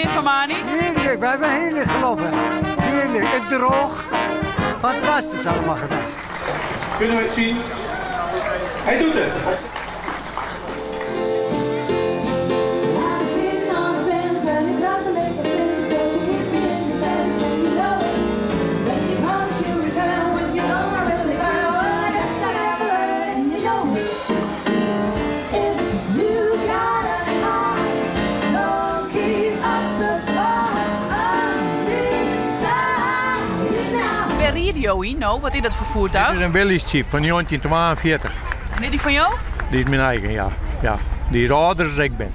Meneer Van Mani? Heerlijk, wij hebben heerlijk gelopen. Heerlijk, het droog. Fantastisch allemaal gedaan. Kunnen we het zien? Hij doet het! Wêr ride jo yn no? Wat is dat foar voertuig? Dit is in Willys Jeep fan 1942. En is dy fan jo? Dy is myn eigen, ja. ja. Dy is âlder as ik bin.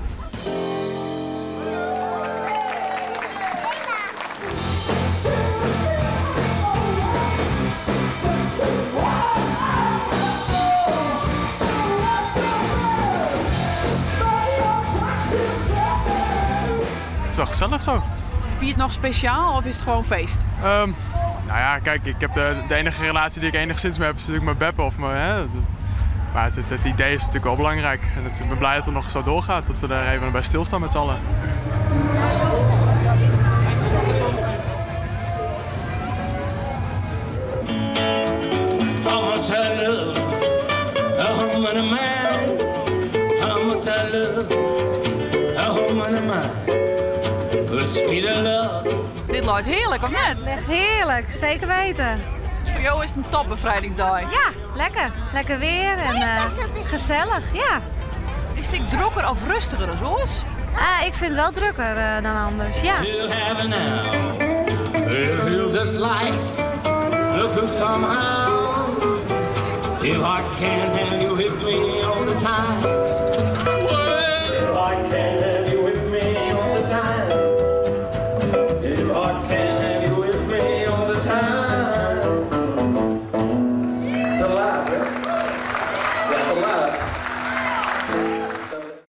Het is wel gezellig zo. Wie het noch spesjaal of is it gewoan feest? Um, nou ja, kijk, ik heb de, de enige relatie die ik enigszins mee heb, is natuurlijk mijn beppe of mijn. Hè, dat, maar het, is, het idee is natuurlijk wel belangrijk. En het, ik ben blij dat het nog zo doorgaat, dat we daar even bij stilstaan met z'n allen. How much I love, how much I mind, how much I love, how much I mind. The speed of love. Dit leit heerlik, of net? Echt heerlijk, zeker weten. Dus foar jo is it in top befrijdingsdei. Ja, lekker. Lekker weer en gesellich, ja. Is it ek drokker of rêstiger as oars? Ah, ik fyn it wol drokker dan oars, ja. To have now. It feels just like look somehow. If I can't have you with me all the time.